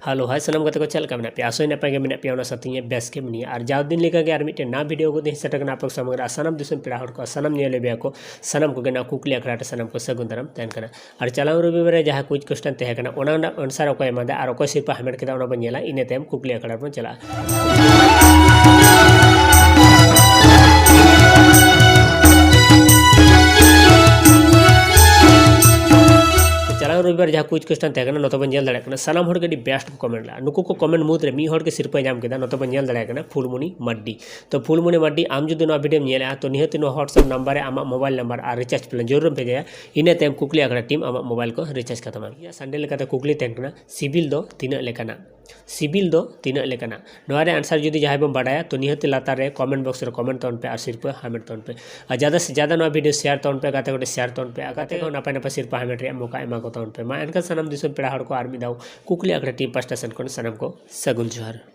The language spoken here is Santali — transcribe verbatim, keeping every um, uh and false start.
ᱦᱮᱞᱳ, ᱦᱟᱭ ᱥᱟᱱᱟᱢ ᱜᱟᱛᱮ ᱠᱚ, ᱪᱮᱫ ᱞᱮᱠᱟ ᱢᱮᱱᱟᱜ ᱯᱮᱭᱟ? ᱟᱥᱚᱭ ᱱᱟᱯᱟᱭ ᱜᱮ ᱢᱮᱱᱟᱜ ᱯᱮᱭᱟ, ᱚᱱᱟ ᱥᱟᱶᱛᱮ ᱤᱧ ᱵᱮᱥ ᱜᱮ ᱢᱤᱱᱟᱹᱧᱟ᱾ ᱟᱨ ᱡᱟᱣ ᱫᱤᱱ ᱞᱮᱠᱟ ᱜᱮ ᱟᱨ ᱢᱤᱫᱴᱮᱱ ᱱᱟᱣᱟ ᱵᱷᱤᱰᱤᱭᱳ ᱟᱹᱜᱩ ᱛᱮ ᱥᱮᱴᱮᱨ ᱠᱟᱱᱟ ᱟᱯᱮ ᱠᱚ ᱥᱟᱢᱟᱝ ᱨᱮ᱾ ᱟᱨ ᱥᱟᱱᱟᱢ ᱫᱤᱥᱚᱢ ᱯᱮᱲᱟ ᱦᱚᱲ ᱠᱚ, ᱥᱟᱱᱟᱢ ᱧᱮᱞᱮᱫ ᱯᱮᱭᱟ ᱠᱚ, ᱥᱟᱱᱟᱢ ᱠᱚᱜᱮ ᱱᱚᱣᱟ ᱠᱩᱠᱞᱤ ᱟᱠᱷᱲᱟ ᱨᱮ ᱥᱟᱱᱟᱢ ᱠᱚ ᱥᱟᱹᱜᱩᱱ ᱫᱟᱨᱟᱢ ᱛᱟᱦᱮᱱ ᱠᱟᱱᱟ᱾ ᱟᱨ ᱪᱟᱞᱟᱣ ᱨᱚᱵᱤᱵᱟᱨ ᱨᱮ ᱡᱟᱦᱟᱸ ᱠᱩᱭᱤᱡᱽ ᱠᱚᱥᱪᱮᱱ ᱛᱟᱦᱮᱸ ᱠᱟᱱᱟ, ᱚᱱᱟ ᱨᱮᱱᱟᱜ ᱟᱱᱥᱟᱨ ᱚᱠᱚᱭ ᱮᱢᱟᱫᱟ ᱟᱨ ᱚᱠᱚᱭ ᱥᱤᱨᱯᱟᱹ ᱦᱟᱢᱮᱴ ᱠᱮᱫᱟ, ᱚᱱᱟ ᱵᱚᱱ ᱧᱮᱞᱟ᱾ ᱤᱱᱟᱹ ᱛᱟᱭᱚᱢ ᱠᱩᱠᱞᱤ ᱟᱠᱷᱲᱟ ᱨᱮᱵᱚᱱ ᱪᱟᱞᱟᱜᱼᱟ᱾ ᱪᱟᱞᱟᱣ ᱨᱚᱵᱤᱵᱟᱨ ᱡᱟᱦᱟᱸ ᱠᱩᱭᱤᱡᱽ ᱠᱚᱥᱪᱮᱱ ᱛᱟᱦᱮᱸ ᱠᱟᱱᱟ, ᱱᱚᱛᱮ ᱵᱚᱱ ᱧᱮᱞ ᱫᱟᱲᱮᱭᱟᱜ ᱠᱟᱱᱟ, ᱥᱟᱱᱟᱢ ᱦᱚᱲ ᱜᱮ ᱟᱹᱰᱤ ᱵᱮᱥᱴ ᱠᱚ ᱠᱚᱢᱮᱱᱴ ᱞᱮᱫᱼᱟ᱾ ᱱᱩᱠᱩ ᱠᱚ ᱠᱚᱢᱮᱱᱴ ᱢᱩᱫᱽ ᱨᱮ ᱢᱤᱫ ᱦᱚᱲ ᱜᱮ ᱥᱤᱨᱯᱟᱹᱭ ᱧᱟᱢ ᱠᱮᱫᱟ᱾ ᱱᱚᱛᱮ ᱵᱚᱱ ᱧᱮᱞ ᱫᱟᱲᱮᱭᱟᱜ ᱠᱟᱱᱟ ᱯᱷᱩᱞᱢᱩᱱᱤ ᱢᱟᱨᱰᱤ᱾ ᱛᱚ ᱯᱷᱩᱞᱢᱩᱱᱤ ᱢᱟᱨᱰᱤ, ᱟᱢ ᱡᱩᱫᱤ ᱱᱚᱣᱟ ᱵᱷᱤᱰᱤᱭᱳᱢ ᱧᱮᱞᱮᱫᱼᱟ, ᱛᱚ ᱱᱤᱦᱟᱹᱛ ᱱᱚᱣᱟ WhatsApp ᱱᱟᱢᱵᱟᱨ ᱨᱮ ᱟᱢᱟᱜ ᱢᱳᱵᱟᱭᱤᱞ ᱱᱟᱢᱵᱟᱨ ᱟᱨ ᱨᱤᱪᱟᱨᱡᱽ ᱯᱞᱟᱱ ᱡᱟᱹᱨᱩᱲ ᱮᱢ ᱵᱷᱮᱡᱟᱭᱟ᱾ ᱤᱱᱟᱹ ᱛᱟᱭᱚᱢ ᱠᱩᱠᱞᱤ ᱟᱠᱷᱲᱟ ᱴᱤᱢ ᱟᱢᱟᱜ ᱢᱳᱵᱟᱭᱤᱞ ᱠᱚ ᱨᱤᱪᱟᱨᱡᱽ ᱠᱟᱛᱟᱢᱟ᱾ ᱥᱟᱱᱰᱮ ᱞᱮᱠᱟᱛᱮ ᱠᱩᱠᱞᱤ ᱛᱟᱦᱮᱱ ᱠᱟᱱᱟ, ᱥᱤᱵᱤᱞ ᱫᱚ ᱛᱤᱱᱟᱹᱜ ᱞᱮᱠᱟᱱᱟ? ᱥᱤᱵᱤᱞ ᱫᱚ ᱛᱤᱱᱟᱹᱜ ᱞᱮᱠᱟᱱᱟ? ᱱᱚᱣᱟ ᱨᱮ ᱟᱱᱥᱟᱨ ᱡᱩᱫᱤ ᱡᱟᱦᱟᱸᱭ ᱵᱚᱱ ᱵᱟᱰᱟᱭᱟ, ᱛᱚ ᱱᱤᱦᱟᱹᱛ ᱞᱟᱛᱟᱨ ᱨᱮ ᱠᱚᱢᱮᱱᱴ ᱵᱚᱠᱥ ᱨᱮ ᱠᱚᱢᱮᱱᱴ ᱛᱟᱵᱚᱱ ᱯᱮ ᱟᱨ ᱥᱤᱨᱯᱟᱹ ᱦᱟᱢᱮᱴ ᱛᱟᱵᱚᱱ ᱯᱮ᱾ ᱟᱨ ᱡᱟᱫᱟ ᱥᱮ ᱡᱟᱫᱟ ᱱᱚᱣᱟ ᱵᱷᱤᱰᱤᱭᱳ ᱥᱮᱭᱟᱨ ᱛᱟᱵᱚᱱ ᱯᱮ, ᱜᱟᱛᱮ ᱠᱚᱴᱷᱮᱱ ᱥᱮᱭᱟᱨ ᱛᱟᱵᱚᱱ ᱯᱮ, ᱟᱨ ᱜᱟᱛᱮ ᱠᱚ ᱱᱟᱯᱟᱭ ᱱᱟᱯᱟᱭ ᱥᱤᱨᱯᱟᱹ ᱦᱟᱢᱮᱴ ᱨᱮᱭᱟᱜ ᱢᱚᱠᱟ ᱮᱢᱟ ᱠᱚ ᱛᱟᱵᱚᱱ ᱯᱮ᱾ ᱢᱟ ᱮᱱᱠᱷᱟᱱ ᱥᱟᱱᱟᱢ ᱫᱤᱥᱚᱢ ᱯᱮᱲᱟ ᱦᱚᱲ ᱠᱚ ᱟᱨ ᱢᱤᱫ ᱫᱷᱟᱣ ᱠᱩᱠᱞᱤ ᱟᱠᱷᱲᱟ ᱴᱤᱢ ᱯᱟᱥᱴᱟ ᱥᱮᱱ ᱠᱷᱚᱱ ᱥᱟᱱᱟᱢ ᱠᱚ ᱥᱟᱹᱜᱩᱱ ᱡᱚᱦᱟᱨ᱾